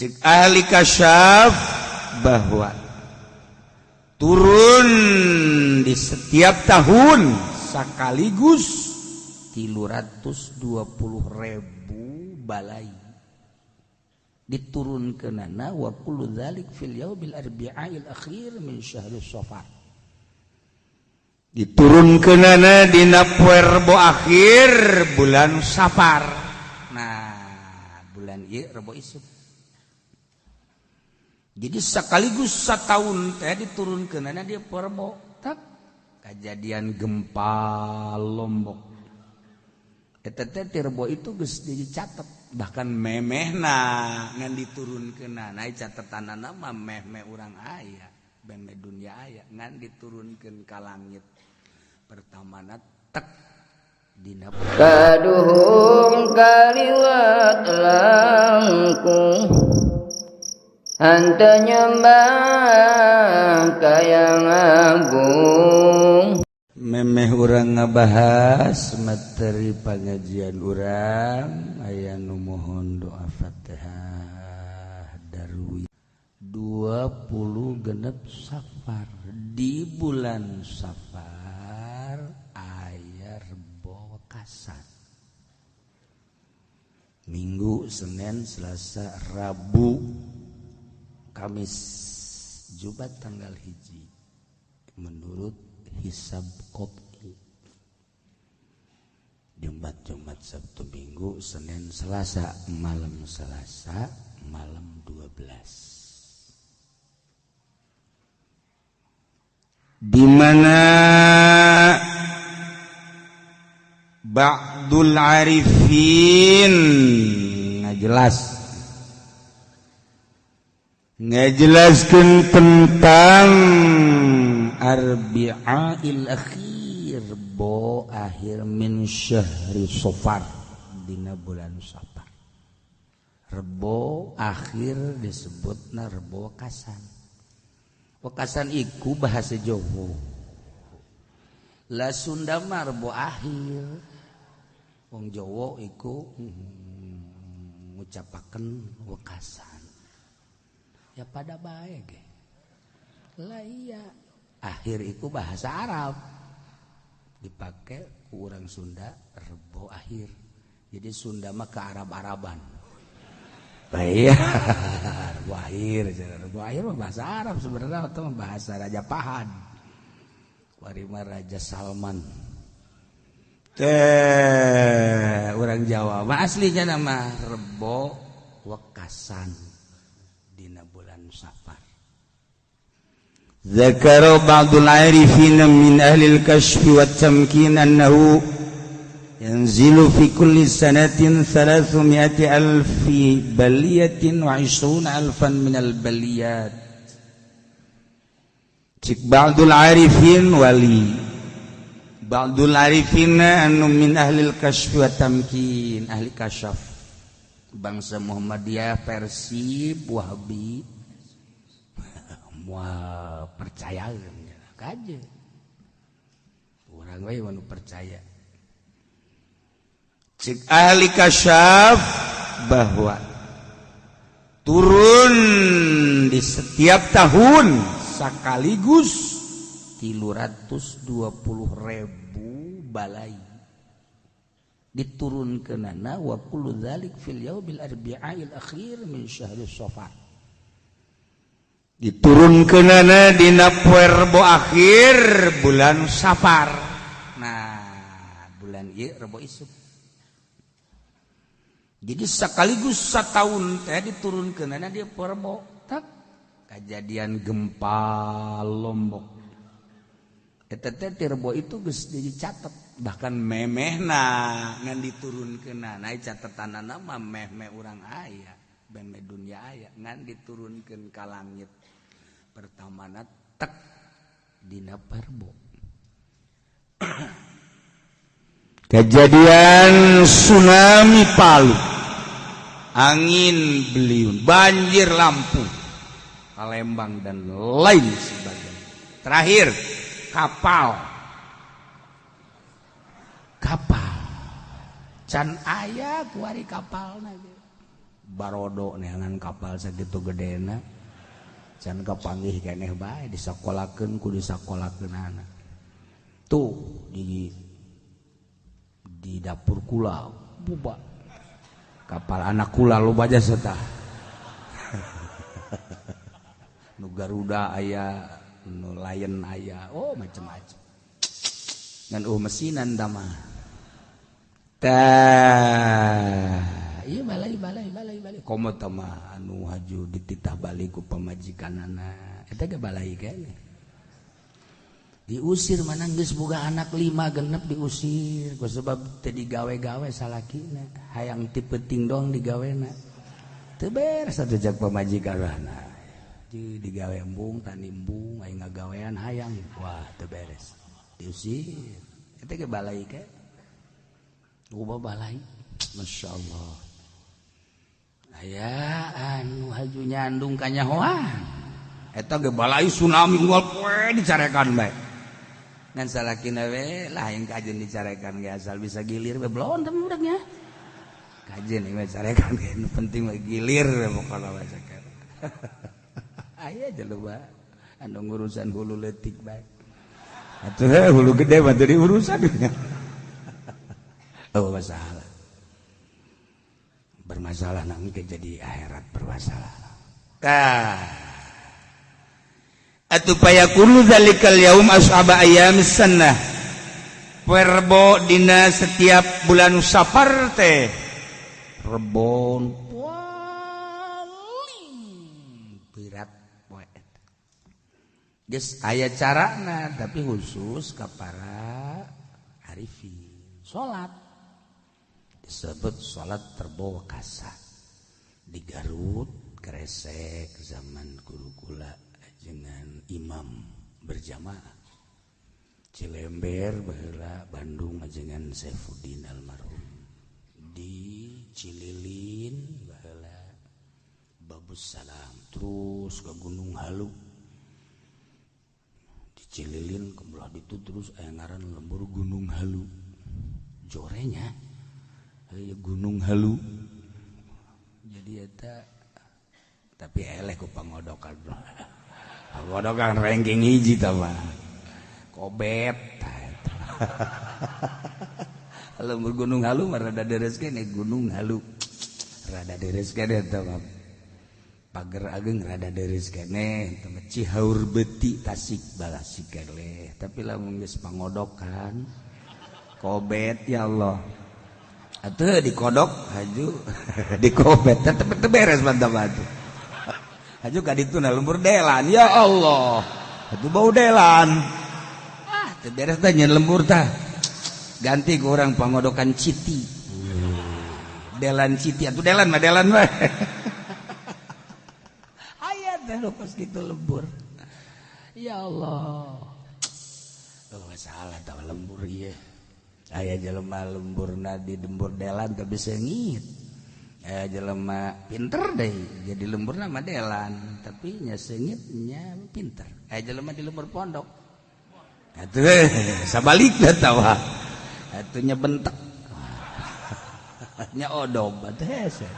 Cek ahli kasyaf bahwa turun di setiap tahun sekaligus 320.000 balai diturunkeunana wa kullu dzalik fil yaumil arbi'il akhir min syahri Safar. Diturunkeunana dina poe Rebo akhir bulan Safar. Nah, bulan ieu Rebo isuk. Jadi sekaligus setahun teh diturunkeunana dia poe Rebo. Tak kejadian gempa Lombok. Eta teh ti Rebo itu geus dicatet, bahkan memehna ngan diturunkeunana catetanana mah meh-meh urang aya, meh dunya aya ngan diturunkeun ka langit. Pertamana tek dina kaduhung kaliwat langkung henteu nyembah ka Yang Agung. Memeh urang ngabahas materi pengajian urang aya nu mohon doa Fatihah darwi 26 Safar. Di bulan Safar aya Rebo Wekasan, Minggu, Senin, Selasa, Rabu, Kamis, Jumat tanggal 1 menurut hisab qot'i. Jumat, Jumat, Sabtu, Minggu, Senin, Selasa, malam Selasa, malam 12. Di mana ba'dul arifin ngajelaskeun tentang arbi'il akhir bo akhir min syahri Safar dina bulan Safar. Rebo akhir disebutna Rebo Wekasan. Wekasan iku bahasa Jawa. Lah Sunda mah Rebo akhir. Wong Jawa iku ngucapaken wekasan. Ya pada bae ge. Lah iya, akhir iku bahasa Arab. Dipakai ku urang Sunda Rebo akhir. Jadi Sunda mah ke Arab-Araban. Iya, Rebo akhir, Rebo akhir mah bahasa Arab sebenarnya atau bahasa Raja Pahan. Warima Raja Salman. Teh orang Jawa mah aslinya nama Rebo Wekasan dina bulan Safar. Dzakara ba'dul arifin min ahli al-kashf wa tamkin annahu yanzilu fi kulli sanatin 300,000 baliyatin wa 20,000 min al-baliyat. Cik ba'dul arifin wali ba'dul arifin anu min ahli al-kashf wa tamkin, ahli kasyaf bangsa Muhammadiyah versi Wahabi. Moal percaya kaje urang we nu percaya. Cek ahli kasyaf bahwa turun di setiap tahun sekaligus 320.000 balai diturunkeunana wa kullu dzalik fil yaumil arbi'il akhir min syahri Safar. Diturunkeunana dina poe Rebo akhir bulan Safar. Nah, bulan ieu Rebo isuk. Jadi sekaligus setahun teh diturunkeunana dia poe Rebo. Tak kejadian gempa Lombok. Eta teh ti Rebo itu geus dicatet, bahkan memehna ngan diturunkeunana catetanana mah meh-meh urang aya, meh dunya aya ngan diturunkeun ka langit. Pertamana tek dina Rebo. Kejadian tsunami Palu, angin beliung, banjir Lampung, Palembang dan lain sebagainya. Terakhir kapal can aya kuari kapalna. Barodo neangan kapal sakitu gedena can kapanggih keneh bae disakolakeun ku disakolakeunana. Tuh di dapur kula buba kapal anak kula loba jasa tah. Nu Garuda aya, nu Lion aya, oh macem-macem. Ngan mesinan tah mah. Tah, ieu balai balai balai balai. Komo tah mah anu haju dititah balik ku pamajikanana. Eta ge balai keneh. Diusir mana geus boga anak 5 genep diusir ku sebab teu digawe-gawe salakina, hayang ti peuting doang digawena. Teu beres atuh jak pamajikanana. Di digawe embung tani embung aing ngagawean hayang, wah teu beres. Diusir. Eta ge balai ke. Loba balai. Masyaallah. Aya anu haju nyandung kanyahoan. Eta ge balai tsunami unggal poe dicarekan bae. Ngan salakina we lah yang kajen dicarekan ge asal bisa gilir we belon teh budaknya. Kajen we carekan ge nu penting mah gilir we pokona mah carekan. Aya jelema anu ngurusan hulu leutik bae. Atuh hulu gede mah teu diurusan. Oh masalah. Bermasalah nang ke jadi akhirat bermasalah. Tah. Atuh payakunu zalikal yaum ashaba ayyamis sunnah. Rebo dina setiap bulan Safar teh rebon paling berat poe eta. Geus aya carana tapi khusus ka para arifin. Salat disebut salat Rebo Wekasa. Di Garut Kresek zaman guru kula dengan imam berjamaah. Cilember baheula Bandung dengan Saifuddin almarhum. Di Cililin baheula Babus Salam terus ke Gunung Halu. Di Cililin ke belah ditu terus aya ngaran lembur Gunung Halu. Jorenya aya Gunung Halu. Jadi eta tapi eleh ku pangodokan. Pangodokan ranking hiji tah mah. Kobet. Lembur Gunung Halu mah rada deres keneh Gunung Halu. Rada deres keneh eta mah. Pager Ageng rada deres keneh eta mah Cihaur Beuti Tasik Balasik keleh. Tapi lamun geus pangodokan kobet ya Allah. Atuh dikodok haju dikobet tetep teu beres mantap atuh. Haju ka dituna lembur delan ya Allah. Atuh bau delan. Ah teu beres teh nyen lembur tah. Ganti ku urang pangodokan Citi. Delan Citi atuh delan mah delan mah. Aya teh pas kitu lembur. Ya Allah. Oh salah tah lembur ieu. Aya jelema lemburna di lembur delan tapi seungit. Aya jelema pinter deh jadi lemburna mah delan tapi nya seungitnya pinter. Aya jelema di lembur pondok. Atuh sabalikna tawa. Atuh nya bentek. Nya odom atuh hese.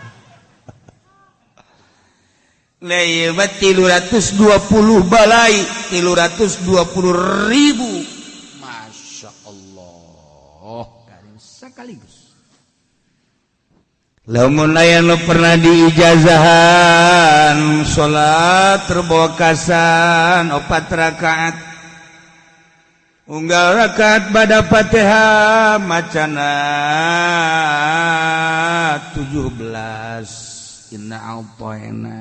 Lewat 320 balai 320.000. Masya Allah. Sekaligus. Lamun aya nu pernah diijazahan salat Rebo Wekasan 4 rakaat. Unggal rakaat bada Fatihah macana 17 inna a'tayna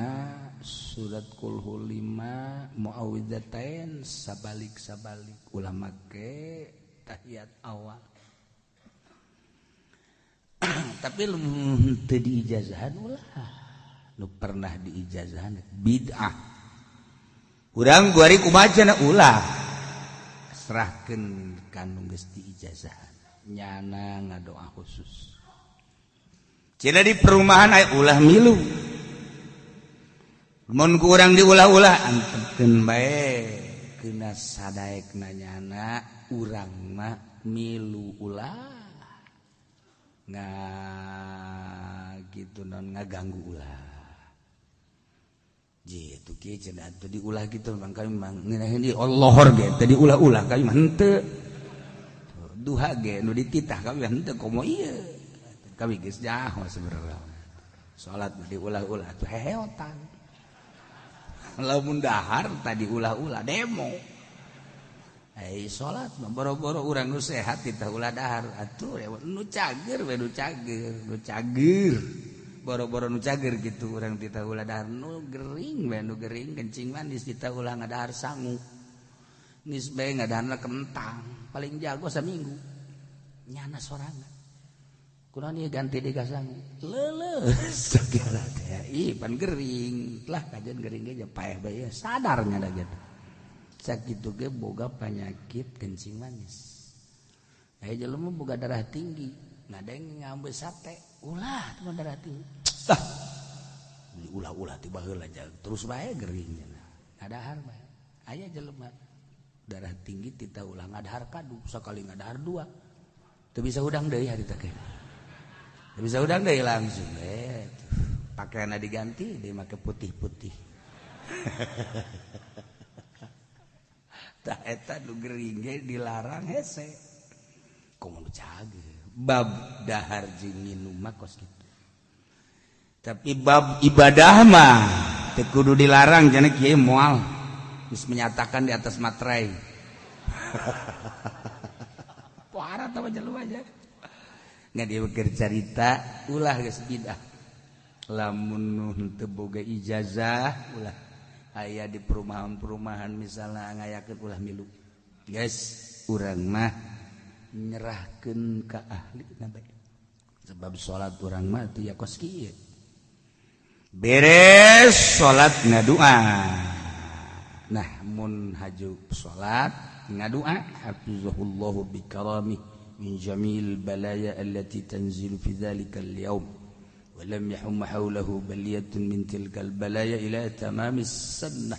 surat kulhu 5 muawwidzatain sabalik-sabalik ulah make tahiyat awal. Tapi lu teu diijazahan ulah. Lu pernah diijazahan bid'ah. Urang guari kumaha cenah ulah. Serahkeun ka nu geus diijazahan. Nyana ngadoa khusus. Cenah di perumahan aya ulah milu. Mun ku urang diulah-ulah antepkeun bae keuna sadaekna nyana urang mah milu ulah. Nggak gitu non ngaganggu ulah. Ji itu kieu cenah atuh diulah gitu mang kami mang ngeunaheun di Allahor ge teh diulah-ulah kami mah henteu. Duha ge nu dititah kami henteu komo ieu. Kami geus nyaho sebenarnya. Salat diulah-ulah tuh heheotan. Lamun dahar tadi ulah-ulah demo. Salat boro-boro urang nu sehat titah ulah dahar atuh nu cager we nu cager nu cager boro-boro nu cager gitu urang titah ulah dahar nu gering we nu gering kencing manis titah ulah ngadahar sangu geus bae ngadaharna kentang paling jago saminggu nyana sorangan kunaon ieu ganti deui ka sangu leuleus segala teh ih pan gering lah kajian gering ge paeh bae sadar nya da gitu. Sakitu ge boga penyakit kencing manis. Aya jelema boga darah tinggi, ngadeng ngambil sate, ulah teh darah tinggi. Tah. Ulah-ulah ti baheula terus bae gering cenah. Ngadahar bae. Aya jelema darah tinggi tita ulah ngadahar kadu, sakali ngadahar dua. Teu bisa hudang deui hari teh. Teu bisa hudang deui langsung we. Pakaianna diganti deui make putih-putih. Tah eta nu gering ge dilarang hese. Komo nu cager. Bab dahar jeung nginum mah kos kitu. Tapi bab ibadah mah teu kudu dilarang cenah kieu moal. Geus menyatakan di atas materai. Parah tah jelema aja. Nggak dia keur carita ulah geus bidah. Lamun nu teu boga ijazah ulah. Aya di perumahan-perumahan misalnya ngayakeun ulah milu. Guys, urang mah nyerahkeun ka ahli na bae. Sebab salat urang mah teu ya kos kieu. Beres salat ngadua. Nah, mun haju salat ngadua hafizahullahu bikarami min jamil balaya allati tanzilu fi dzalika al-yawm. ولم يحم حوله بلية من تلك البلايا إلى تمام السنة.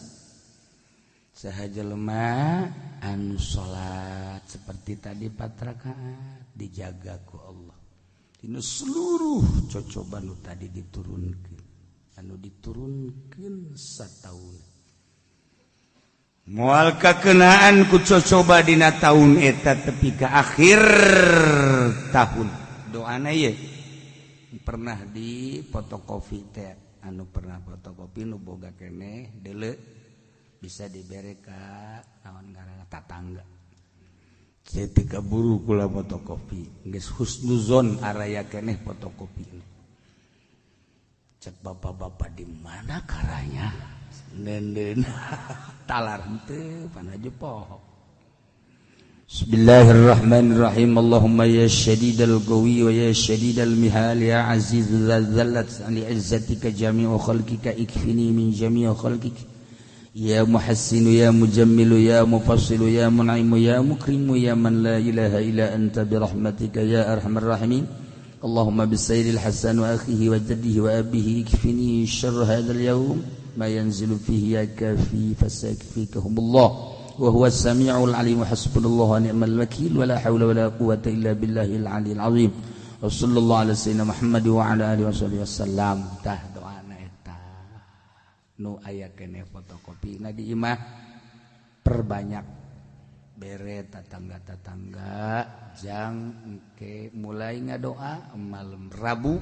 Saha jelema anu salat seperti tadi 4 rakaat dijaga ku Allah. Dina seluruh cocoba nu tadi diturunkeun, anu diturunkeun sataun. Moal kakenaan ku cocoba dina taun eta tepi ka akhir tahun. Doana ieu pernah di fotokopi teh anu pernah fotokopi nu boga keneh deuleu bisa dibere ka naon ngaranna tatangga. Ketika buru kula fotokopi geus husnuzon araya keneh fotokopi. Cek bapak-bapak di mana karanya? Neundeun talar henteu panaju poho. Bismillahirrahmanirrahim. Allahumma ya syadidal qawi wa ya syadidal mihal ya aziz dzallat li izzatika jami'u khalqika ikfini min jami'i khalqik ya muhassinu ya mujammilu ya mufassilu ya mun'imu ya mukrimu ya man la ilaha illa anta bi rahmatika ya arhamar rahimin. Allahumma bisayyidil hasan wa akhihi wa jaddihi wa abihi ikfini syarra hadzal yaum ma yanzilu fihi ya kafi fasakfikahumullah wa huwa as-sami'ul 'alim. Hasbunallahu wa ni'mal wakil wa la haula wa la quwwata illa billahil 'aliyil 'azim. Wa sallallahu ala sayyidina Muhammad wa ala alihi washabihi wasallam. Tah doana eta nu aya keneh fotokopi na di imah perbanyak bere tatangga-tatangga jang engke mulai ngadoa malam Rabu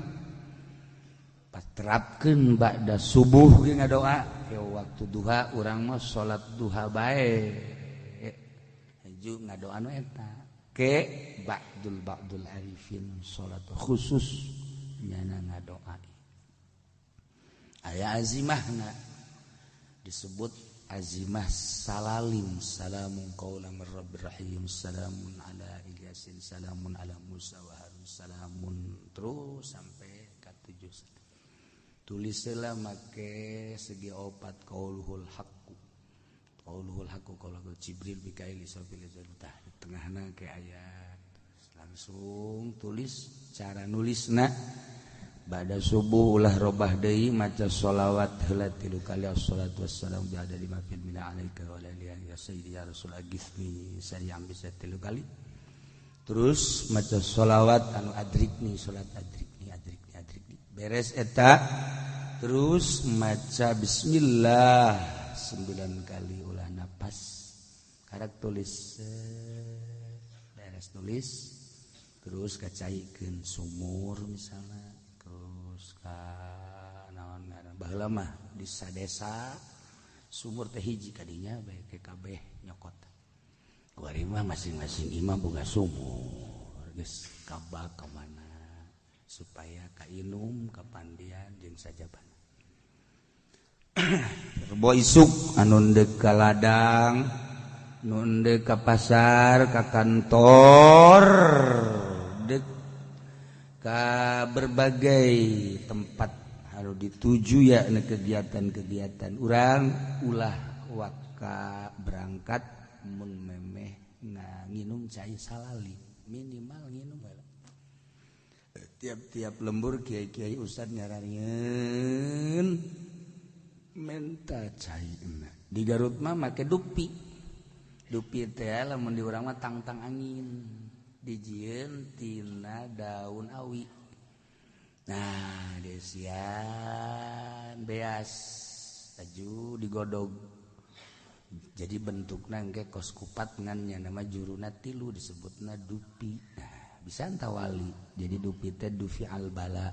paterapkeun ba'da subuh ge ngadoa. Ya waktu duha urang mah salat duha bae haju ngadoa nu eta ke ba'dul arifin salat khusus nyana ngadoa. Aya azimahna disebut azimah salalim, salamun qaulan mir rabbir rahim, salamun ala Ilyasin, salamun ala Musa wa Harun, salamun terus sampai ka 7. Tulislah make segi opat qauluhul haqqu. Qauluhul haqqu qauluhul Jibril Mikail Israfil tah di tengahna ke ayat. Langsung tulis cara nulisna. Ba'da subuh ulah robah deui maca sholawat heula 3 kali assalatu wassalamu bi adadi ma fil mina alaika wa ala alihi ya sayyidi ya rasul aghithni sari'an bisa 3 kali. Terus maca sholawat anu adrikni, salat adrikni, adrikni, adrikni. Beres eta terus maca bismillah 9 kali ulah napas. Karak tulis, beres tulis terus kacaikeun sumur misalnya, terus ka naon ngaran baheula mah di sadesa sumur teh hiji kadinya bae kabeh nyokot. Kuari mah masing-masing imah boga sumur geus kabak ka mana supaya kainum kapandian jeung sajabana. Rebo isuk anu ndek ka ladang, nu ndek ka pasar, ka kantor, dek ka berbagai tempat harus dituju ya kegiatan-kegiatan urang ulah waka berangkat mun memeh nginum cai salali minimal nginum heula. Tiap-tiap lembur kiai-kiai ustad nyaranieun menta cai. Di Garut mah make dupi. Dupi teh lamun di urang mah tangtang angin dijieun tina daun awi. Nah, desian beas taju digodog. Jadi bentukna engke kos kupat ngan nya nama juruna tilu disebutna dupi. Nah, bisa tawali. Jadi dupi teh dufi al bala.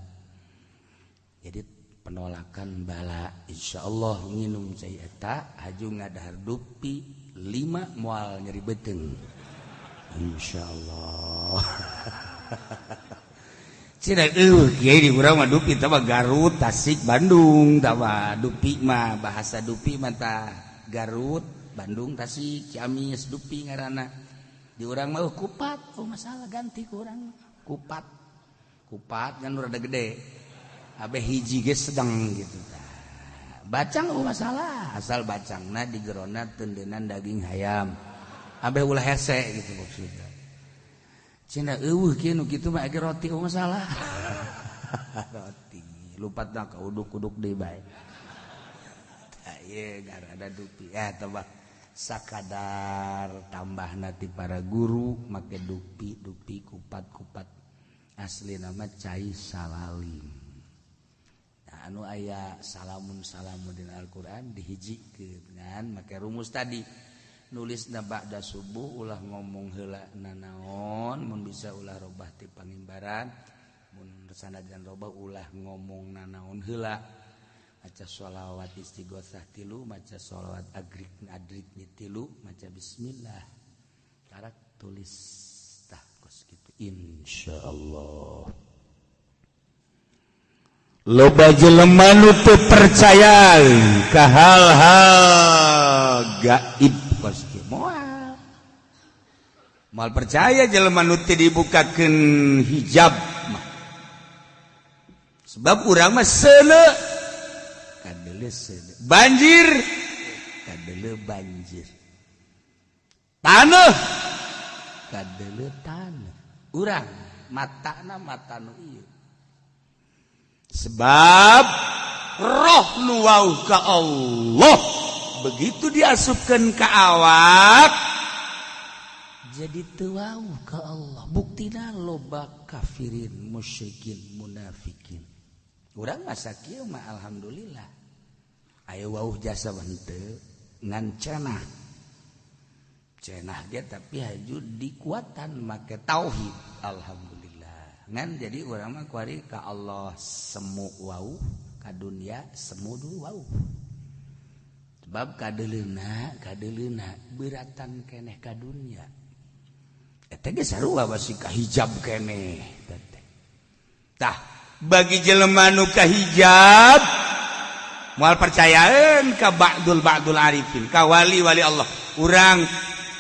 Jadi penolakan bala. Insyaallah nginum cai eta haju ngadahar dupi 5 moal nyeri beuteung. Insyaallah. Cina kiai di urang mah dupi tah Garut, Tasik, Bandung tah dupi mah bahasa dupi mah tah Garut, Bandung, Tasik, Ciamis dupi ngaranna. Di urang mah kupat, oh masalah ganti ku urang kupat. Kupat kan rada gede. Abe hiji ge sedang gitu tah. Bacang oh masalah, asal bacangna di gerona tendenan daging hayam. Abe ulah hese gitu maksudna. Cina eueuh kieu nu kitu mah age roti oh masalah. Roti lupatna ka uduk-uduk deui bae. Tah ieu garada dupi ya tambah sakadar tambahna ti para guru make dupi dupi kupat-kupat asli nama cai salalim. Nah, anu aya salamun salamun dina Al-Qur'an dihijikeun ngan make rumus tadi. Nulis na ba'da subuh ulah ngomong heula nanaon mun bisa ulah robah ti pangimbaran mun sanajan robah ulah ngomong nanaon heula maca sholawat istighotsah tilu maca sholawat agrik adrikni tilu maca bismillah karak tulis tah kos kitu insyaallah. Loba jelema nu teu percaya ka hal-hal gaib kos kieu moal. Moal percaya jelema nu teu dibukakeun hijab mah. Sebab urang mah seuleuh kadeuleu seuleuh. Banjir kadeuleu banjir. Taneuh kadeuleu taneuh. Urang matana mata nu ieu. Sebab roh nu wauh ka Allah begitu diasupkan ke awak jadi teu wauh ka Allah. Buktina loba kafirin, musyrikin, munafikin. Urang masa kieu mah alhamdulillah aya wauh jasa mah henteu ngan cenah. Cenah ge tapi haju dikuatan make tauhid alhamdulillah. Ngan jadi urang mah kuari ka Allah semu wauh ka dunia semu dulu wauh. Sebab kadeuleuna kadeuleuna beratan keneh ka dunia. Eta ge sarua basi ka hijab keneh teh. Tah bagi jelema nu ka hijab moal percayaeun ka ba'dul ba'dul arifin ka wali-wali Allah. Urang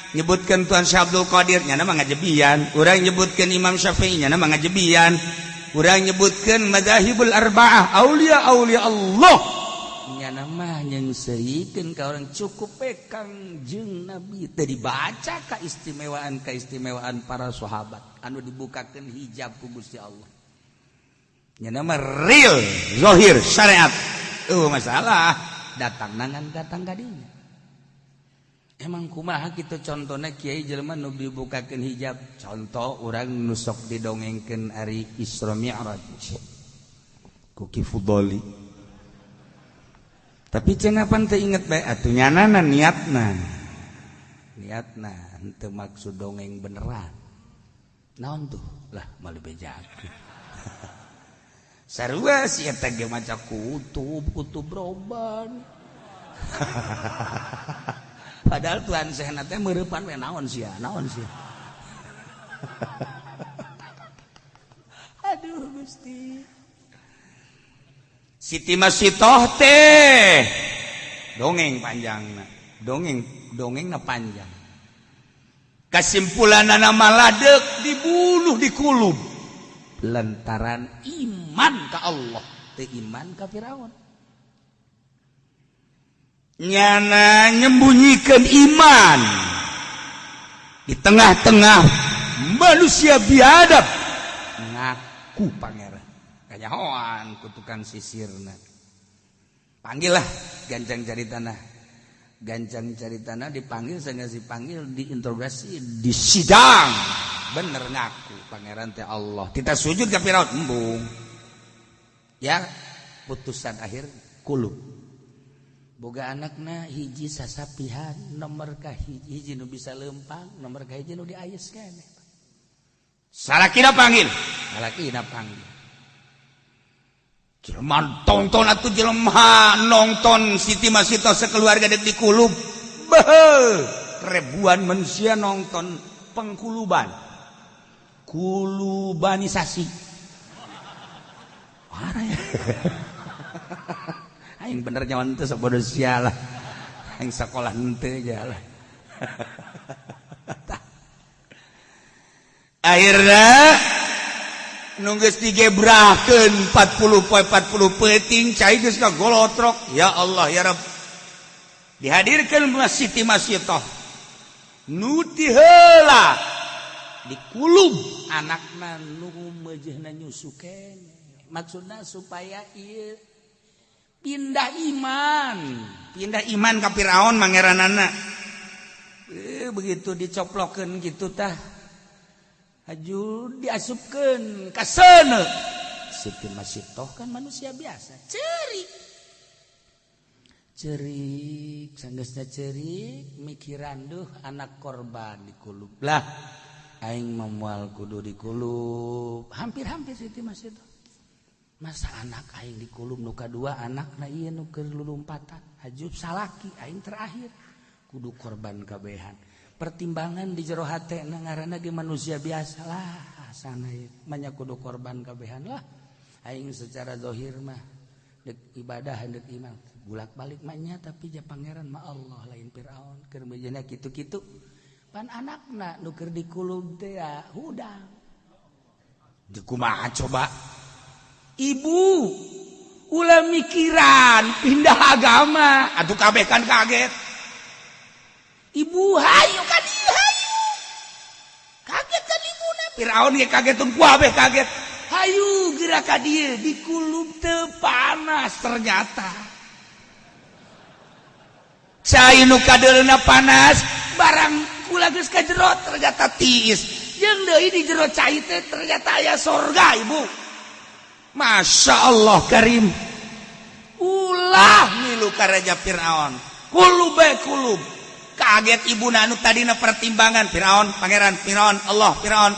nyebutkan Tuhan Syekh Abdul Qadir nyana mah ngajebian, urang nyebutkan Imam Syafi'i nyana mah ngajebian, urang nyebutkan madzahibul arba'ah aulia aulia Allah nyana mah nyengseuikeun ka urang cukup we Kangjeng Nabi teu dibaca kaistimewaan kaistimewaan para sahabat anu dibukakeun hijab ku Gusti Allah. Nyana mah real zahir syariat. Masalah datang nangan datang kadinya. Emang kumaha kitu contohna kiai jelema nu dibukakeun hijab? Contoh urang nu sok didongengkeun ari Isra Mi'raj ku Ki Fudoli. Tapi cengapan teu inget bae atuh nyanana niatna. Niatna henteu maksud dongeng beneran. Naon tuh? Lah malu bejakeun. Sarua si eta ge maca kutub, kutub roban. Padahal Tuhan sehna teh meureupan we naon sia, naon sia. Aduh Gusti. Siti Masitoh teh dongeng panjangna, dongengna panjang. Kesimpulanana maladek dibunuh dikulub lantaran iman ka Allah, teu iman ka Firaun. Nyana nyembunyikan iman di tengah-tengah manusia biadab ngaku pangeran kanyahoan ku tukang sisirna. Panggillah gancang cari tanah, gancang cari tanah dipanggil, sehingga dipanggil diinterogasi di sidang, bener ngaku pangeran teh Allah. Kita sujud ke Firaun embung ya, putusan akhir kulub. Boga anakna hiji sasapihan nomor ka hiji nu bisa lempang, nomor ka hiji nu diayes keneh. Salakina panggil, salakina panggil. Jelema tonton atuh jelema nonton Siti Masitoh sekeluarga dek dikulub. Beuh, ribuan manusia nonton pengkuluban. Kulubanisasi. Parah ya. Aing bener nyawan teu sok bodoh sia lah. Aing sekolah henteu jalah. Akhirna nu geus digebrahkeun 40 poe 40 peuting cai geus kagolotrok. Ya Allah ya Rabb. Dihadirkeun Siti Masitoh. Nu ti heula dikulub anakna nu meujeuhna nyusu keneh. Maksudna supaya ieu pindah iman ka Firaun mangeranana. Begitu dicoplokeun gitu tah haju diasupkeun ka seuneu. Siti Masitoh kan manusia biasa, cerik. Cerik, sanggeusna cerik mikiran duh anak korban dikulub. Lah aing moal kudu dikulub. Hampir-hampir Siti Masitoh. Masa anak aing dikulub nu kadua anakna ieu nu keur lulumpatan hajub salaki aing terakhir kudu korban kabehan. Pertimbangan di jero hate na ngaranna ge manusia biasa lah sana ieu manya kudu korban kabehan lah aing secara zahir mah deuk ibadah deuk iman bulak-balik mah nya tapi ja pangeran mah Allah lain Firaun keur meujeuhna kitu-kitu pan anakna nu keur dikulub teh hudang dikumaha coba. Ibu ulah mikiran pindah agama atuh kabeh kan kaget. Ibu hayu ka dieu hayu. Kaget kan ibuna. Firaun ge kaget tun kabeh kaget. Hayu geura ka dieu dikulub teu panas ternyata. Cai nu kadeulna panas barang kula geus ka jero ternyata tiis. Jeung deui di jero cai teh ternyata aya sorga ibu. Masya Allah Karim. Ulah milu ka Raja Firaun. Kulub bae kulub. Kaget ibu anu tadina pertimbangan Firaun, pangeran Firaun, Allah Firaun,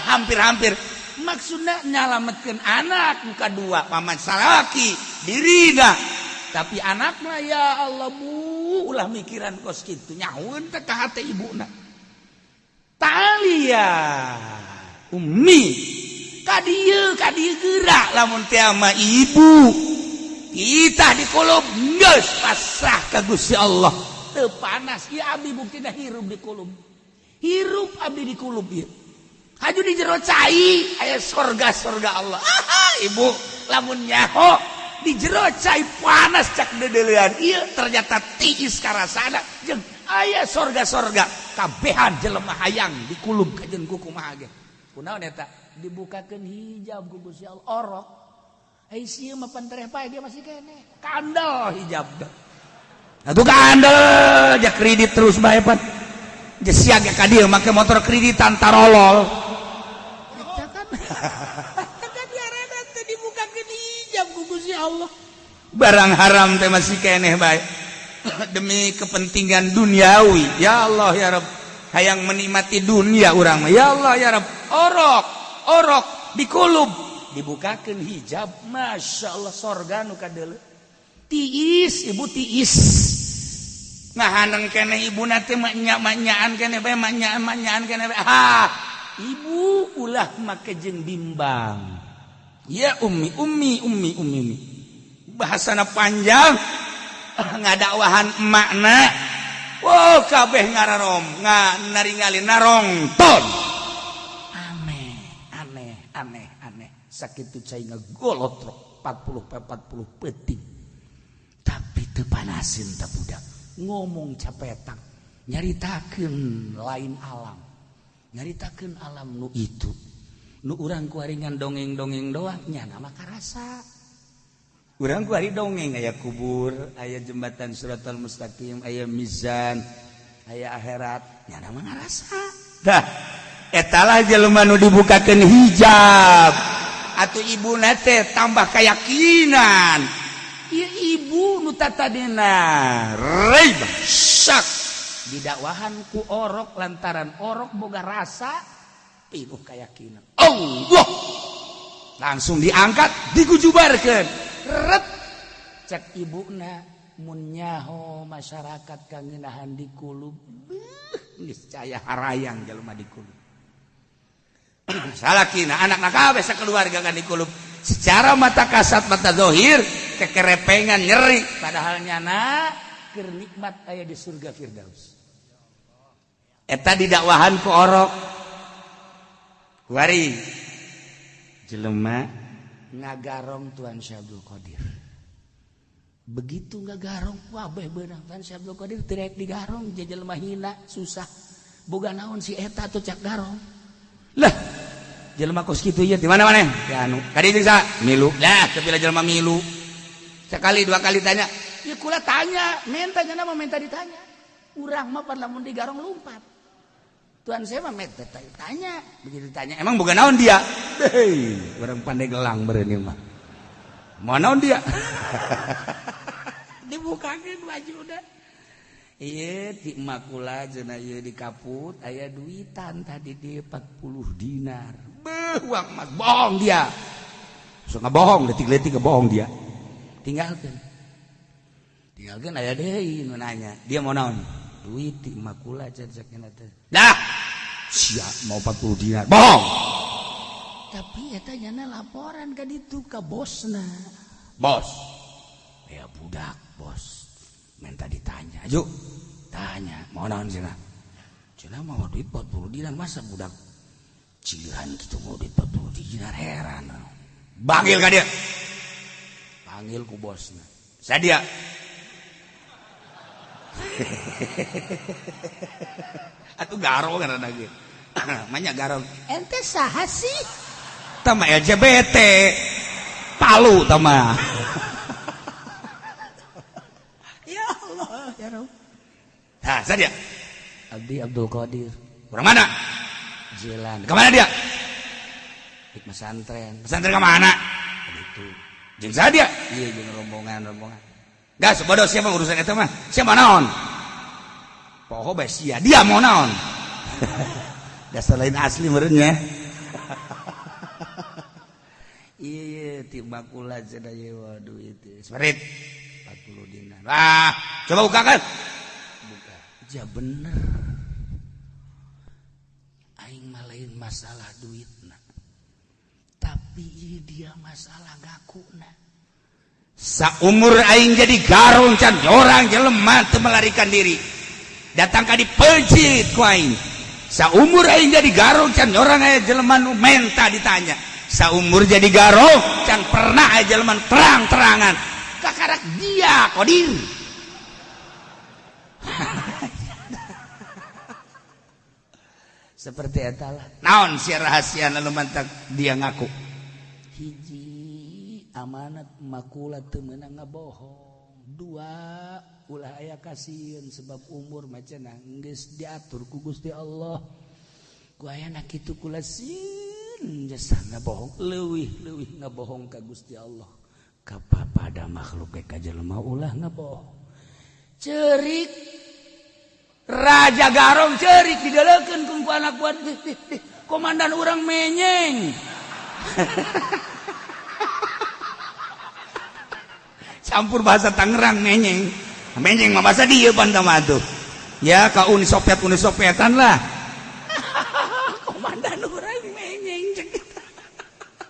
hampir-hampir. Maksudna nyalametkeun anak nu kadua paman salaki dirina. Tapi anakna ya Allah bu, ulah mikiran kos kitu nyaun teh ka hate ibuna. Talia ummi kadieu kadieu geura lamun teh mah ibu kita dikulub geus pasrah ka Gusti Allah teu panas ieu abdi buktina hirup dikulub, hirup abdi dikulub ieu haju di jero cai aya sorga-sorga Allah. Ah, ibu lamun nyaho di jero cai panas cak deudeulean ieu ternyata tiis karasana jeung aya sorga-sorga kabehan jelema hayang dikulub kajeun ku kumaha ge kunaon eta dibukakeun hijab ku Gusti Allah orok ai sieu mah pantereh pae dia masih keneh kandel hijab. Atuh kandel ja kredit terus bae pan. Ja siaga ka dieu make motor kreditan tarolol. Eta kan. Eta diarana teh dibukakeun hijab ku Gusti Allah. Barang haram teh masih keneh bae. Demi kepentingan duniawi. Ya Allah ya Rabb, hayang menikmati dunia urang mah. Ya Allah ya Rabb, orok, orok dikulub, dibukakeun hijab, masya Allah sorga nu kadeuleu. Tiis, ibu tiis. Ngahaneng keneh ibuna teh mak-nyaan keneh bae, mak-nyaan keneh bae. Ah, ibu ulah make jeung bimbang. Ya ummi, ummi, ummi, ummi, ummi. Bahasana panjang, ngadakwahan emakna. Wow, kabeh ngararom, naringali narongton. Aneh, aneh, aneh, aneh. Sakitu cai ngagolotrok 40 peuting. Tapi teu panasin ta budak. Ngomong capetang, nyaritakeun lain alam. Nyaritakeun alam nu itu. Nu urang kuaringan dongeng-dongeng doang nya mah karasa. Urang kuari dongeng aya kubur, aya jembatan Shiratal Mustaqim, aya mizan, aya akhirat, nya mah ngarasa. Dah, etalah jelema nu dibukakeun hijab. Atuh ibuna teh tambah keyakinan. Ieu ibu nu tatadina raib syak didakwahan ku orok lantaran orok boga rasa pinuh keyakinan. Allah langsung diangkat digujubarkeun. Ret cek ibuna mun nyaho masyarakat kangenahan di kulub niscaya harayang jelema di kulub. Salakina anakna kabeh sakeluarga kan di kulub. Secara mata kasat mata zahir kekerepengan nyeri padahal nyana keur nikmat aya di surga Firdaus. Eta didakwahan ku orok. Kuari jelema ngagarong Tuan Syekh Abdul Qadir. Begitu ngagarong wabeh beunang Tuan Syekh Abdul Qadir teu rek digarong jelema hina susah. Boga naon si eta atuh cak garong. Lah jelema kos kitu ieu di mana maneh? Ya anu ka dieu jeung saha? Milu. Lah teu jelema milu. Sekali dua kali tanya, ya kula tanya, minta nya mah minta ditanya. Urang mah pan lamun digarong lumpat. Tuan saya mah minta tanya, begitu ditanya, emang boga naon dia? Hei, urang pandai gelang beureun mah. Mau naon dia? Dibukakeun baju udah. Ieu ti emak kula cenah ieu di kaput aya duitan tadi di 40 dinar. Beuh, uang emas bohong dia. So ngabohong, detik-detik ngebohong dia. Tinggalkeun. Tinggalkeun aya deui nu nanya, dia mau naon? Duit ti emak kula cenah teh. Dah. Sia mau 40 dinar. Bohong. Tapi eta nyana laporan ka ditu ka bosna. Bos. Ya budak, bos. Minta ditanya. Ayo. Tanya, mau naon cenah? Cenah mau duit 40 dinar, masa budak cilihan gitu mau duit 40 dinar, heran. Panggil ka dia. Panggil ku bosna. Sadia. Atuh garong ngaranna ge. Manya garong. Ente saha sih? Tah mah LGBT. Palu tah mah. Ya Allah, ya Rabb. Hah, sadia. Abdi Abdul Qadir. Urang mana? Jalan. Ke mana dia? Di pesantren. Pesantren ke mana? Itu. Jeung saha dia? Iya, jeung rombongan-rombongan. Gas bodoh siapa urusan eta mah? Siapa naon? Poho bae sia, dia mau naon? Dasar lain asli meureun nya. Iya, ti bakula cenah ieu waduh itu. Semerit 40 dinar. Wah, coba bukakan. Buka. Ja bener. Aing mah lain masalah duitna. Tapi ieu dia masalah ngakuna. Saumur aing jadi garong can orang jelema teu melarikan diri. Datang ka dipeuncit ku aing. Saumur aing jadi garong can orang aya jelema nu menta ditanya. Saumur jadi garong can pernah aya jelema terang-terangan. Kakarak dia Qadir. Seperti eta lah. Naon sia rahasia nu mantak dia ngaku. Hiji amanat makula teu meunang ngabohong. Dua ulah aya kasieun sebab umur mah cenah geus diatur ku Gusti Allah. Ku ayana kitu kula sieun jasa ngabohong leuwih-leuwih ngabohong ka Gusti Allah. Kapada makhluk ka jelema ulah ngabohong. Cerik Raja Garong cerik didelekeun ku anak buah komandan urang menyeng. Campur bahasa Tangerang menyeng. Menyeng mah bahasa dieu pan tah tuh. Ya ka Uni Soviet Uni Sovietan lah. Komandan urang menyeng cek kita.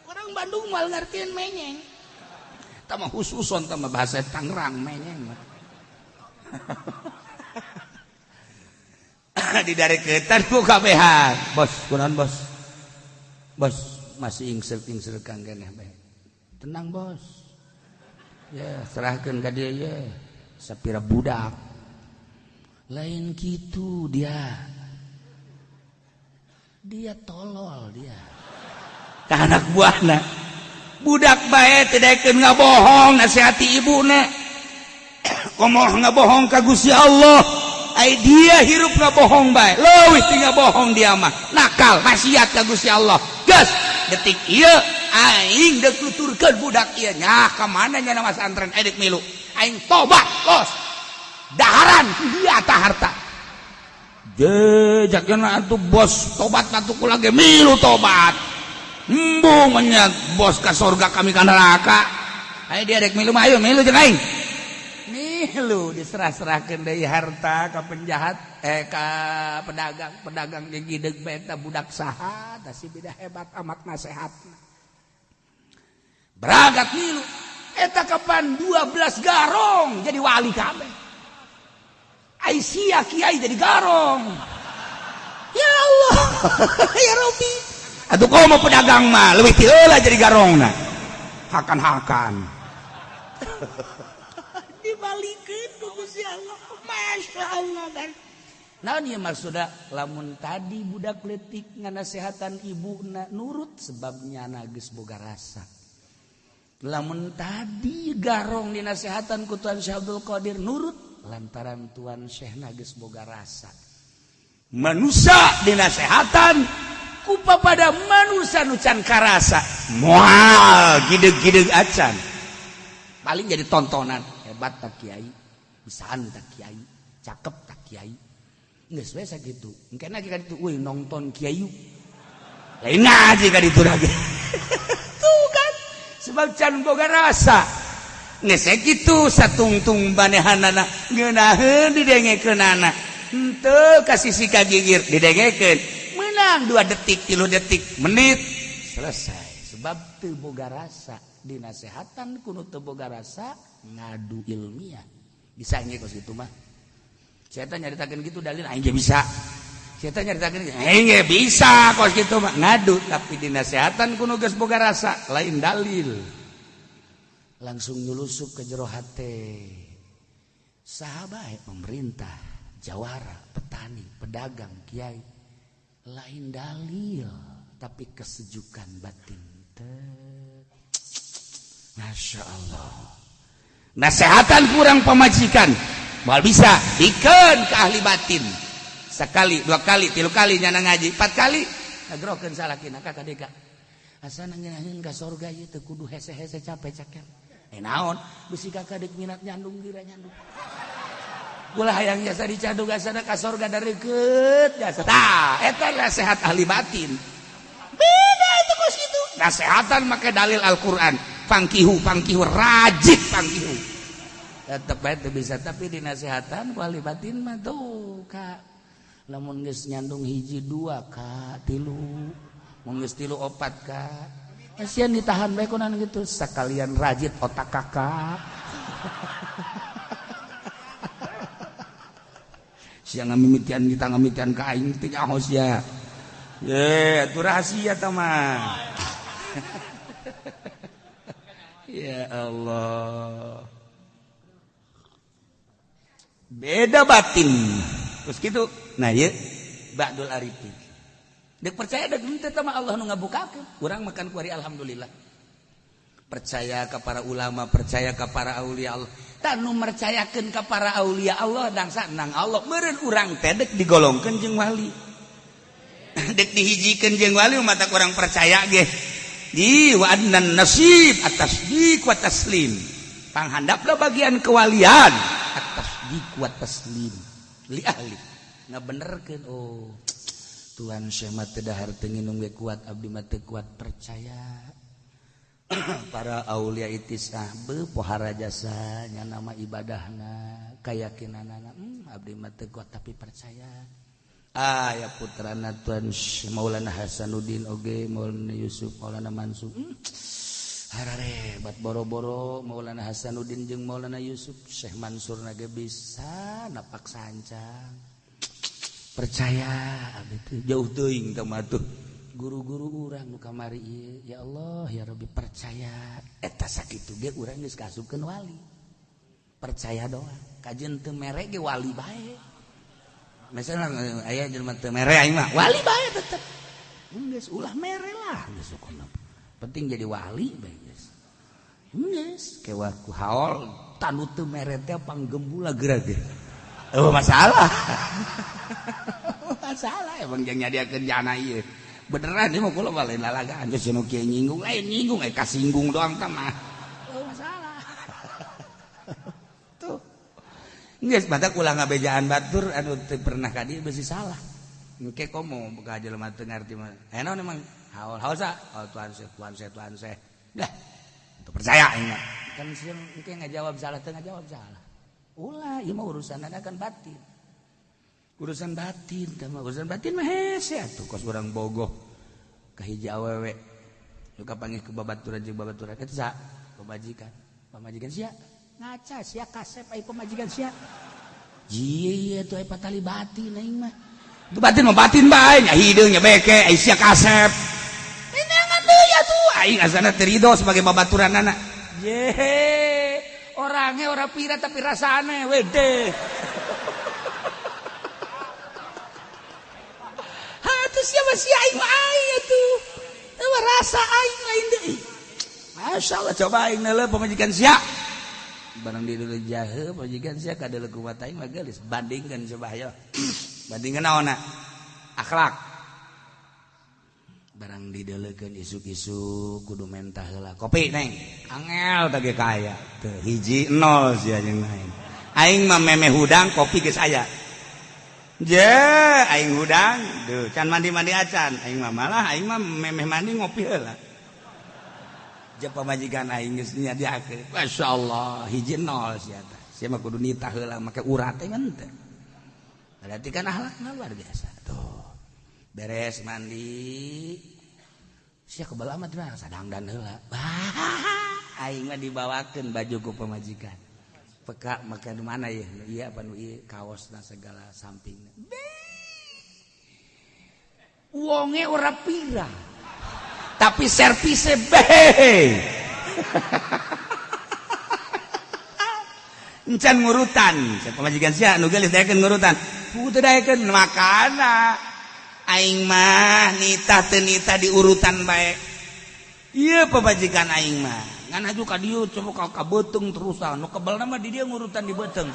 Orang Bandung moal ngartieun menyeng. Tah mah khususon tah mah bahasa Tangerang menyeng mah. Didareketan ku kabehan. Bos, kunaon bos? Bos masih ingsel-ingsel kang keneh bae. Tenang bos. Ya, serahkeun ka dia ye. Sapira budak. Lain kitu dia. Dia tolol dia. Ka anak buahna. Budak bae teu daekeun ngabohong nasihati ibuna. Komo ngabohong ka Gusti Allah. Ai dia hirup ngabohong bae. Leuwih ti ngabohong dia mah. Nakal, maksiat ka Gusti Allah. Geus detik ieu aing deuk nuturkeun budak ieu nya ka mana nya nama santren edik milu. Aing tobat los. Daharan dia ta harta. Jejakna atuh bos tobat atuh kula ge milu tobat. Embung nya bos ka surga kami ka neraka. Ayo dia dek milu mah ayo milu jeung aing. Milu diserah-serahkeun deui harta ka penjahat ka pedagang, pedagang ge gideg bae eta budak saha tah si beda hebat amat nasehatna. Beragat milu eta kapan 12 garong jadi wali kabeh. Aisyah kiai jadi garong. Ya Allah, ya Rabbi. Atuh komo pedagang mah leuwih ti heula jadi garongna. Hakan-hakan. Dibalikeun ku Gusti Allah. Masya Allah kan. Naon ieu maksudna lamun tadi budak leutik nganasehatan ibuna nurut sebabnya geus boga rasa. Lamun tadi garong dinasehatan ku Tuan Syekh Abdul Qadir nurut lantaran Tuan Syekh geus boga rasa. Manusia dinasehatan ku papada manusia nu can karasa moal gideg-gideg acan. Paling jadi tontonan hebat tak kiai, bisaan tak kiai, cakep tak kiai. Geus we sakitu. Engke lagi ka ditu euy nonton kiai. Lain ngaji ka ditu lagi. Tuh kan sebab can boga rasa. Geus kitu satungtung banehanana ngeunaheun didengekeunana. Henteu ka sisi ka gigir didengekeun. Menang 2 detik, 3 detik, menit selesai. Sebab teu boga rasa dinasehatan kuno teu boga rasa ngadu ilmiah. Bisa nya kos kitu mah. Saya nyaritakeun gitu dalil aing ge bisa. Saya nyaritakeun aing ge bisa kos kitu mah ngadu tapi dinasehatan kuno geus boga rasa lain dalil. Langsung nyulusup ke jero hate. Saha bae pemerintah, jawara, petani, pedagang, kiai lain dalil tapi kesejukan batin. Masya Allah. Nasehatan kurang pemajikan moal bisa dikeun ke ahli batin. Sekali, 2 kali, 3 kali nyana ngaji, 4 kali ngagrokeun salakina ka kadeka. Asa ngeunaheun ka sorga ieu teu kudu hese-hese capek caker. Naon bisi kakak deuk minat nyandung gira nyandung. Ulah hayang jasa dicadug asana ka sorga dareukeut jasa. Tah, eta nasihat ahli batin. Beda itu kos kitu. Nasehatan make dalil Al-Qur'an. Pangkihu, pangkihu rajik pangkihu. Tetep bae teu bisa tapi dinasehatan ku ahli batin mah tuh ka. Lamun geus nyandung 1 2 ka 3, mun geus 3 4 ka. Kasihan ditahan bae kunaon gitu sakalian rajit otak kakak. Sia ngamimitian kita ngamimitian ka aing teh nyaho sia. Ye, atuh rahasia tah mah. Ya Allah. Beda batin. Terus gitu. Nah, ieu Ba'dul Arifin. Dek percaya dek henteu teh mah Allah nu ngabukakeun. Urang makan kuari alhamdulillah. Percaya ka para ulama, percaya ka para aulia Allah. Tah nu mercayakeun ka para aulia Allah dangsa nang Allah meureun urang teh dek digolongkeun jeung wali. Dek dihijikeun jeung wali mata kurang percaya ge. Di wa adnan nasib at-tasdiq wa taslim. Panghandapna bagian kewalian at-tasdiq wa taslim li ahli. Ngabenerkeun oh Tuhan Syekh mah teu dahar teu nginum ge kuat abdi mah teu kuat percaya. Para aulia itisah be pohara jasa nya nama ibadahna kayakinanana abdi mah teu kuat tapi percaya. Ah ya putrana Tuhan Maulana Hasanuddin oge Maulana Yusuf Maulana Mansur hararebat boro-boro Maulana Hasanuddin jeung Maulana Yusuf Syekh Mansur na ge bisa napak sancang percaya abdi teh jauh teuing teh mah tuh guru-guru urang nu kamari ieu ya Allah ya Rabbi percaya eta sakitu ge urang geus kasupkeun wali percaya doang kajeun teu mere ge wali bae misalnya aya jelema teu mere aing mah wali bae tetep geus ulah mere lah geus sukuna penting jadi wali bae geus geus kewa ku haol tanu teu mere teh panggembula geura ge oh masalah masalah emang jeung nyadiakeun jana ieu beneran ieu mah kula lain lalagaan geus nu kieu nyinggung lain nyinggung kasinggung doang tah mah oh masalah tuh geus batak ulah ngabejaan batur anu teu pernah ka dieu beusi salah engke komo ka jelema teu ngarti mah aya naon emang haol haol sa haol Tuhan Syekh Tuhan Syekh Tuhan Syekh dah teu percaya aing mah kan sieun engke ngajawab salah teu ngajawab salah ulah ieu mah urusanna kan batin urusan batin teh mah urusan batin mah hese atuh kos urang bogoh ka hiji awewe nu kapanggih ku babaturan jeung babaturan eta sa pamajikan pamajikan sia ngaca sia kasep ai pamajikan sia jieu atuh ai patali batin aing mah itu batin mah batin bae nya hideung nya beke ai sia kasep neangan deui atuh aing asana teu rido sebagai babaturanana ye orangnya ora pira tapi rasane wede siapa si aing mah aing atuh teu rasa aing lain deui masyaallah coba aing neuleuh pamajikan sia barang di deuleuh jahe pamajikan sia ka deuleuh kumat aing mah geulis bandingkeun coba hayo bandingkeun naonna akhlak barang dideleukeun isuk-isuk kudu mentah heula kopi neng angel teh ge kaya teu hiji nol sia jeung aing aing mah memeh hudang kopi geus aya je aing hudang duh can mandi-mandi acan aing mah malah aing mah memeh mandi ngopi heula je pamajikan aing geus nyadiakeun masyaallah hiji nol sia teh sia mah kudu nitah heula make urat teh mah teu berarti kan akhlakna luar biasa tuh beres mandi sia kebal amat mah sadangdan heula aing mah dibawakeun baju ku pamajikan peka maka di mana ya iya apa nu ieu kaosna segala sampingna wonge ora pira tapi servise be encan ngurutan pamajikan sia nu geulis daekeun ngurutan teu daekeun makana aing mah nitah teu nitah diurutan bae ieu pamajikan aing mah ngan aju ka dieu coba ka beuteung terusan nu kebelna mah di dieu ngurutan di beuteung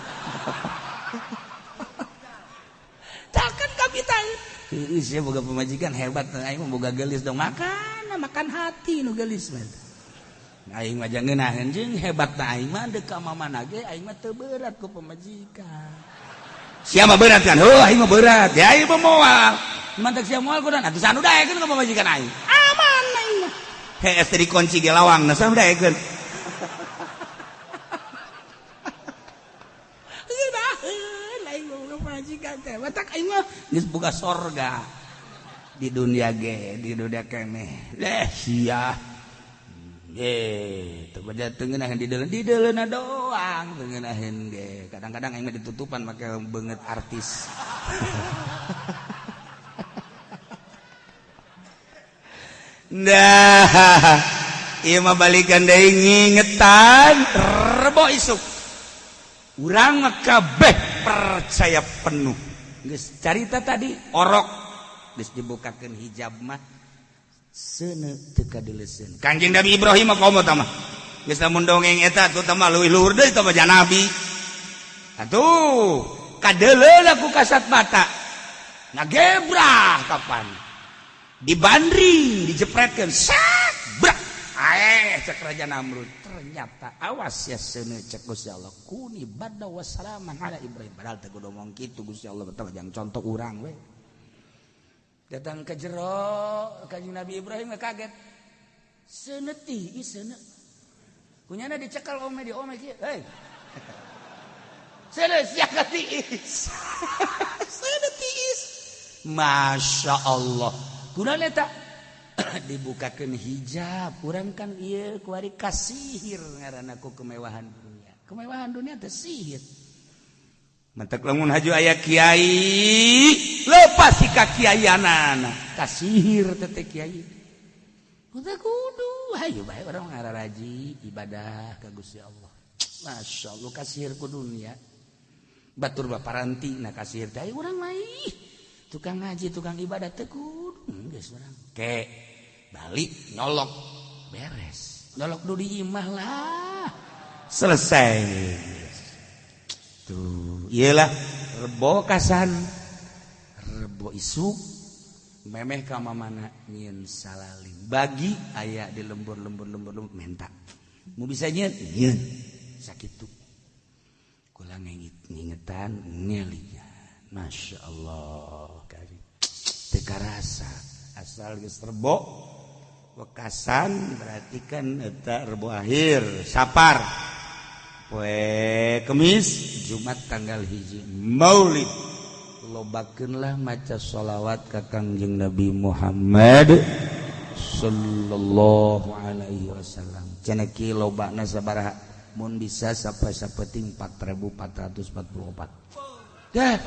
takkan kapital heueuh sia boga pamajikan hebat aing mah boga geulis dong makan makan hati nu geulis mah aing mah ngeunaheun jeung hebatna aing mah deuk ka mamana ge aing mah teu berat ku pamajikan sia mah berat kan heuh aing mah berat ya aing mah moal mantak sia moal kudan atuh sanu daekeun ka pamajikan aing aman aing mah hees teh dikunci ge lawang na sanu daekeun ngeunaheun aing mah pamajikan teh matak aing mah geus boga sorga di dunia ge di dunia keneh leh sia teu baja teu ngeunaheun di deuleuna doang teu ngeunaheun ge kadang-kadang aing mah ditutupan make beungeut artis nah ieu mah balikan deui ngingetan rebo isuk urang mah kabeh percaya penuh geus carita tadi orok geus dibukakeun hijab mah seuneu teu kadeuleseun Kangjeng Nabi Ibrahim mah komo tah mah Geus lamun dongeng eta tuh mah leuwih luhur deui tah mah nabi. Atuh kadeuleuna ku kasat mata. Ngagebrah kapan? Dibandring, dijepretkeun, sak, brak. Aeh cek Raja Namrud. Ternyata awas ya seuneu cek Gusti Allah. Kuni barda wassalaman ala Ibrahim. Padahal teu kudu ngomong kitu Gusti Allah teh jang contoh urang we. Datang ke jero Kanjeng Nabi Ibrahim kaget. Seuneu tiis seuneu. Kunyana dicekal ome di ome kieu. Hei. Seuneu sia ka tiis. Seuneu tiis. Masya Allah. Kunaon eta? Dibukakeun hijab. Urang kan ieu kuari kasihir ngaranna ku kemewahan dunia. Kemewahan dunia teh sihir. Mentek lamun haju aya kiai, lepas si kakiaianana. Kasihir teh kiai. Kudu kudu hayu bae urang ngararaji ibadah ka Gusti Allah. Masya Allah kasihir ku dunia. Batur baparanti na kasihir teh urang mah ih. Tukang ngaji, tukang ibadah teh kudu geus urang. Ke balik nyolok beres. Nyolok du di imah lah. Selesai. Tuh, iyalah rebo kasan. Rebo isuk memeh ka mamana nyieun salaling. Bagi aya di lembur-lembur lembur-lembur menta. Mu bisa nyieun? Nyieun. Sakitu. Kula ngingetan ngelingan. Masya Allah kali. Teu karasa asal geus rebo wekasan berarti kan eta rebo akhir sapar poe Kemis Jumat tanggal 1 Maulid lobakeunlah maca sholawat ka Kangjeng Nabi Muhammad sallallahu alaihi wasallam. Cenah ki lobana sabaraha mun bisa sampai sapeting 4444. Dah.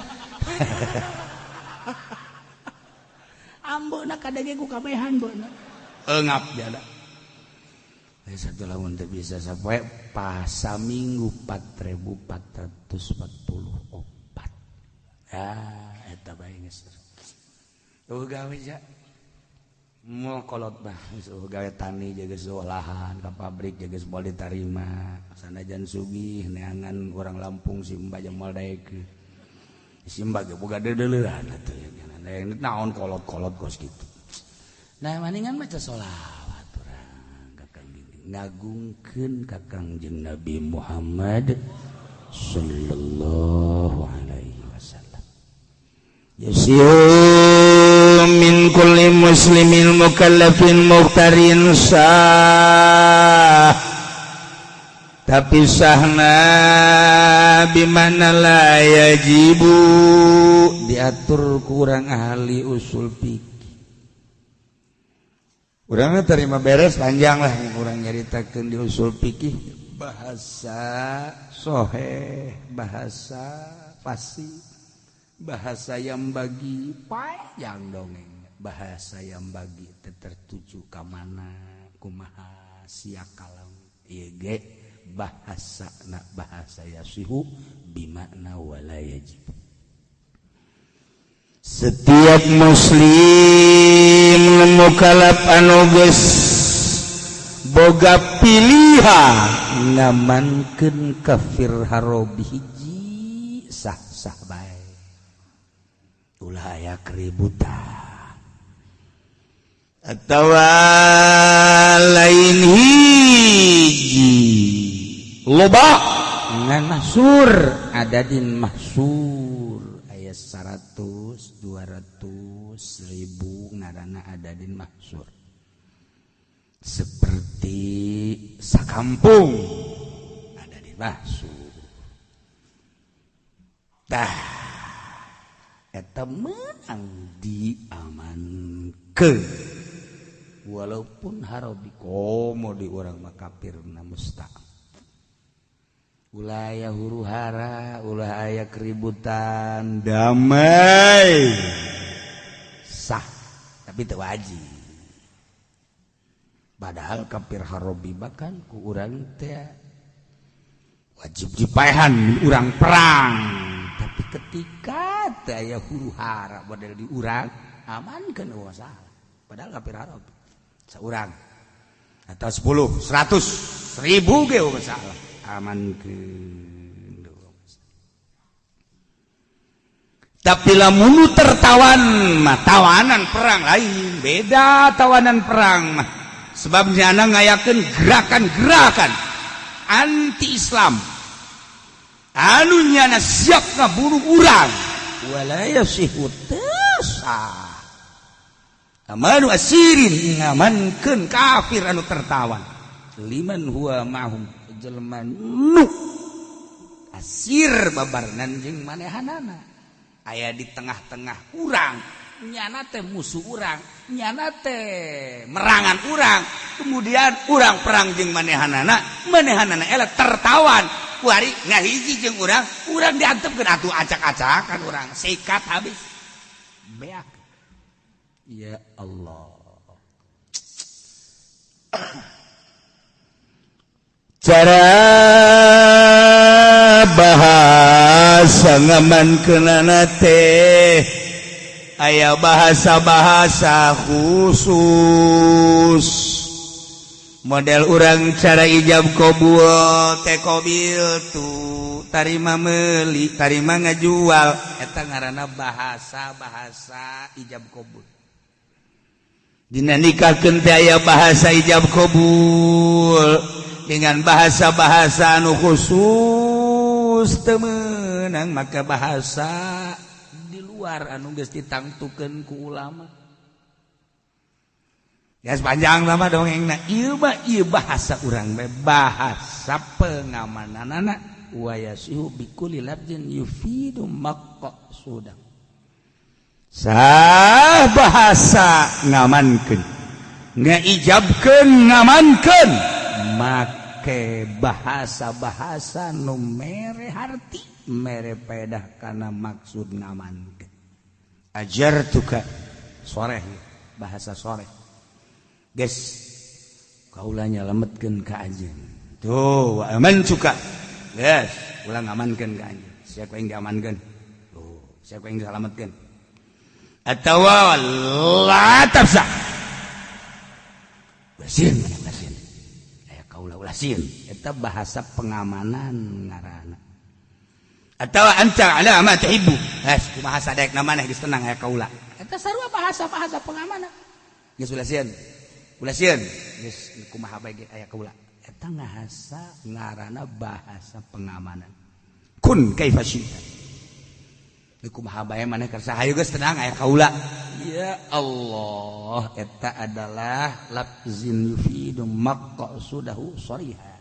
Ambeuna kadenge ku kabehan beuna. Engap jada. Satu lamun teu bisa sampai pasaminggu 4444. Ya, eta bae geus. Eueuh gawe ja. Moal kolot mah geus eueuh gawe tani jaga lahan ka pabrik jaga moal ditarima. Sanajan sugih neangan urang Lampung si Mbah jeung moal daekeun. Si Mbah ge boga deudeuleun atuh ya. Naon kolot-kolot kos kitu. Nah, maningan maca sholawat urang ka Kangjeng ngagungkeun ka Kangjeng Nabi Muhammad sallallahu alaihi wasallam. Yasiu min kulli muslimin mukallafin muhtarin sah. Tapi sahna bimana la yajibu diatur kurang ahli usul fikih. Urangnya terima beres panjang lah urang nyaritakeun di usul fikih bahasa soheh, bahasa fasih, bahasa yang bagi panjang dongeng, bahasa yang bagi tertuju ka mana kumaha sia kalam ieu ge bahasa na bahasa yasihu bimakna wala yajib. Setiap muslim mukallaf anu geus boga pilihan ngamankeun kafir harobi hiji sah-sah bae. Ulah aya keributan atawa lain hiji loba ngan mahsur adadin mahsur aya 100 200 1000 ngaranna adadin mahsur seperti sakampung adadin mahsur tah eta meunang diamankeun walaupun harobi komo di urang mah kafirna musta'am. Ulah aya huru hara, ulah aya keributan, damai sah tapi teu wajib. Padahal kafir harobi bahkan ku urang teh wajib dipaehan urang perang. Tapi ketika teh aya huru hara model di urang amankeun eueuh masalah. Padahal kafir harobi saurang. Atau 10, 100, 1000 ge masalah. Amankeun. Tapi lamun tertawan mah tawanan perang lain, beda tawanan perang mah. Sebab nyana ngayakeun gerakan-gerakan anti Islam. Anu nyana siap ngabunuh urang. Wala yasihu tasa. Amanu asirin ngamankeun kafir anu tertawan. Liman huwa ma'hum jelema nu asir babarengan jeung manehanana. Aya di tengah-tengah urang, nyana teh musuh urang, nyana teh merangan urang. Kemudian urang perang jeung manehanana, manehanana eleh tertawan. Kuari ngahiji jeung urang, urang diantepkeun atuh acak-acakan urang, sikat habis. Beak. Ya Allah. Cara bahasa ngamankeunana teh aya bahasa-bahasa khusus. Model urang cara ijab qabul teh qabil tu tarima meuli, tarima ngajual, eta ngaranna bahasa-bahasa ijab qabul. Dina nikahkeun teh aya bahasa ijab qabul dengan bahasa-bahasa anu khusus teu meunang, maka bahasa di luar anu geus ditangtukeun ku ulama. Ya sepanjang lama dongengna ieu mah ieu bahasa urang bae, bahasa pengamananana wa yasihu bikulli lafzin yufidu maqsudah. Sah bahasa ngamankeun, ngaijabkeun ngamankeun make bahasa-bahasa nu mere harti, mere pedah kana maksud ngamankeun. Ajar tuka soreh, bahasa soreh. Guys, kaula nyalametkeun ka anjeun. Tuh, wa aman suka. Guys, ulah ngamankeun ka anjeun. Siapa yang diamankeun? Tuh, siapa yang disalametkeun? Atawa la tafsa. Ulah sieun, ulah sieun. Aya kaula ulah sieun. Eta bahasa pengamanan ngaranna. Atawa anta ala ma tuhibbu. Geus, kumaha sadaekna maneh geus tenang aya kaula. Eta sarua bahasa-bahasa pengamanan. Geus ulah sieun. Ulah sieun, geus kumaha bae ge aya kaula. Eta ngahasa ngaranna bahasa pengamanan. Kun kaifa syi'ta. Kumaha bae maneh kersa hayu geus tenang aya kaula. Ya Allah, eta adalah lafzin yufidu maqsudahu shariha.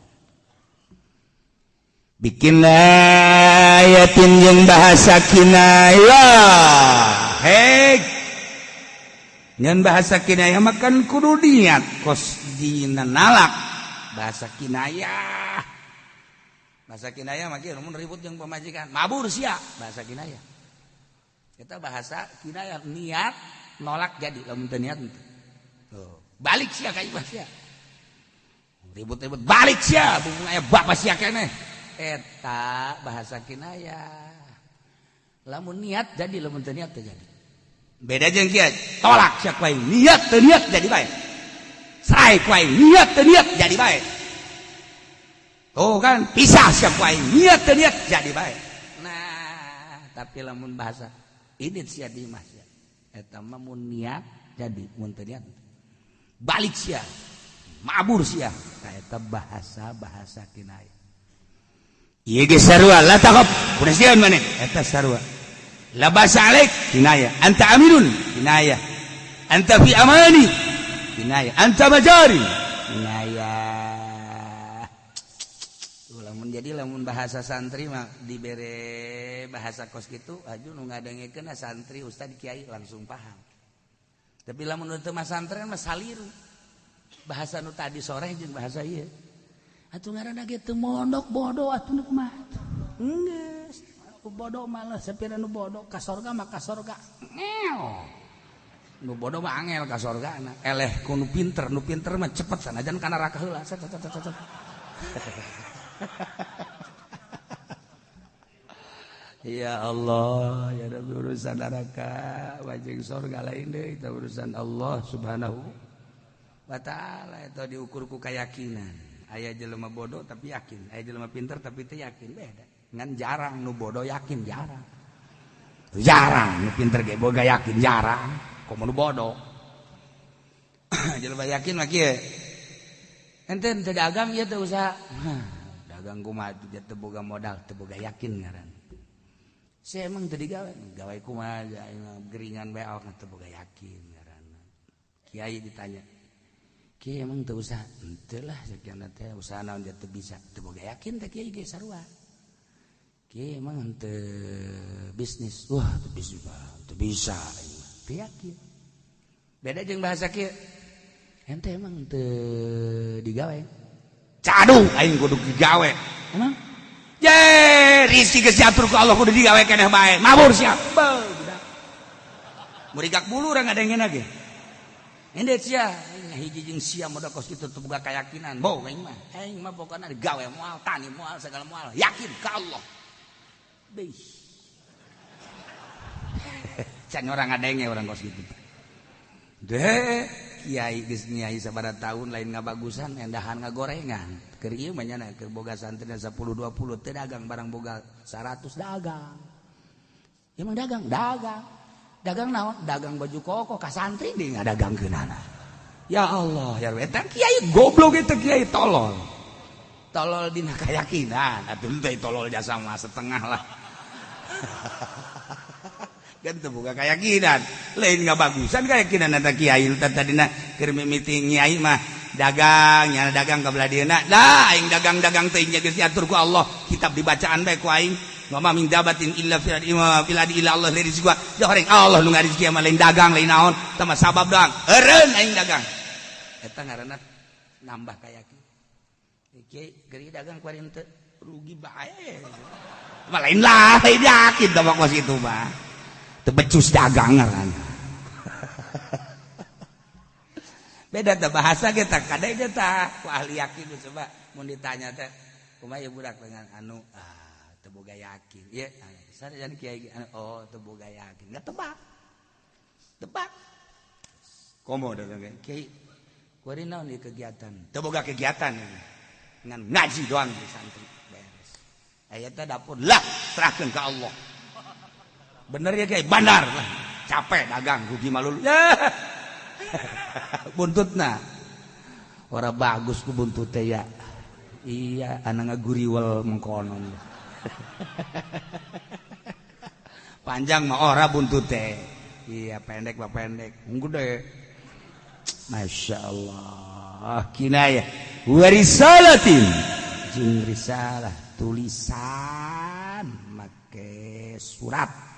Bikin ayatin jeung bahasa kinayah. Hei. Ngan bahasa kinayah makan kudu niat kos dina nalak bahasa kinayah. Bahasa kinayah mah kieu mun ribut jeung pamajikan, mabur sia bahasa kinayah. Eta bahasa kinayah niat nolak jadi lamun teu niat henteu. Tuh, balik sia ka imah sia. Ribut-ribut balik sia, bukan aya bapak sia keneh. Eta bahasa kinayah. Lamun niat jadi lamun teu niat teu jadi. Beda jeung kieu, tolak sia ku aing, niat teu niat jadi bae. Sae ku aing, niat teu niat jadi bae. Tuh kan, pisah sia ku aing, niat teu niat jadi bae. Nah, tapi lamun bahasa ini sia di imah sia. Eta mah mun niat jadi, mun teu niat balik sia, mabur sia. Tah eta bahasa-bahasa kinayah. Ieu ge sarua, la taqab, kudu sieun maneh, eta sarua. La basa alaik kinayah, anta aminun kinayah, anta fi amani kinayah, anta majari kinayah. Lamun jadi lamun bahasa santri mah dibere bahasa kos kitu aju nu ngadengekeun santri ustad kiai langsung paham. Tapi lamun teu mah santren mah saliru. Bahasa nu tadi sore jeung bahasa ieu. Atuh ngaranna ge teu mondok bodoh atuh nu kumaha atuh. Geus bodoh malah sapira nu bodoh ka sorga mah ka sorga. Ngeo. Nu bodoh mah angel ka sorgana. Eleh ku nu pinter mah cepet sanajan ka neraka heula. Set set set set. Ya Allah, ya Rabbi, urusan neraka wajing sorga lain deui, eta urusan Allah Subhanahu Wa ta'ala eta diukur ku keyakinan. Aya jelema bodoh tapi yakin, aya jelema pinter tapi teu yakin, beda. Ngan jarang nu bodoh yakin, jarang. Jarang nu pinter ge boga yakin, jarang. Komo nu bodoh. Jelema yakin mah kieu. Ente teu dagang ieu teh usaha. Dagang kumaha teu boga modal, teu boga yakin ngaran. Saya emang teu digawe, gawe kumaha geringan bae awak teu boga yakin ngaran. Kiai ditanya, kiai emang teu usaha? Henteu lah sekian teh usaha naon teu bisa, teu boga yakin teh kiai ge sarua. Kiai emang henteu bisnis, wah teu bisa, teu bisa aing mah, teu yakin. Beda jeung bahasa kieu. Ente emang teu digawe. Cadu aing kudu digawe. Emang? Ye, rizki geus diatur ku Allah kudu digawe keneh bae. Mabur sia. Beuh, budak. Murigak bulu urang ngadengena ge. Ende sia hiji jeung sia modal kos kitu teu boga keyakinan. Boh aing mah. Aing mah pokona digawe moal, tani moal, segala moal. Yakin ka Allah. Beuh. Can orang ngadenge urang kos kitu. Deh, kiai geus nyai sabaraha tahun lain ngabagusan endahan ngagorengan. Keur ieu mah nya keur boga santri 10 20 teu dagang barang boga 100 dagang. Emang dagang, dagang. Dagang naon? Dagang baju koko ka santri deui ngadagangkeunana. Ya Allah, ya eta kiai goblok eta kiai tolol. Tolol dina keyakinan, atuh teh tolol jasa mah setengah lah. Kan teu boga keyakinan, lain ngabagusan keyakinan eta kiai tadina keur mimiti nyai mah dagang, nya dagang ka belah dieuna. Dah aing dagang-dagang teh nya geus diatur ku Allah, kitab dibacaan bae ku aing. Wa ma min dabatin illa fil illa Allah rizqu. Da horeng Allah nu ngarizki mah lain dagang lain naon, tah mah sabab doang. Eureun aing dagang. Eta ngaranna nambah kayakinan. Kiai geri dagang kuari henteu rugi bae. Mah lain lah, lain yakin tah kos kitu mah. Teu becus dagang ngaranna. Beda teh bahasa kita kade teh ku ahli yakin coba mun ditanya teh kumaha ieu budak dengan anu teu boga yakin. Ieu sanajan kiai oh teu boga yakin. Enggak tebak. Tebak. Komo datang kiai kuari naon ieu kegiatan? Teu boga kegiatan ngan ngaji doang di santri beres. Aya teh dapur lah serahkeun ka Allah. Bener ya kiai bandar lah. Capek dagang rugi malulu. Buntutna ora bagus ku buntut teh ya. Iya anak ngaguriwel mengkonon. Panjang mah ora buntut teh. Iya pendek mah pendek. Gede. Masya Allah. Kinayah warisalatin jeung risalah tulisan make surat.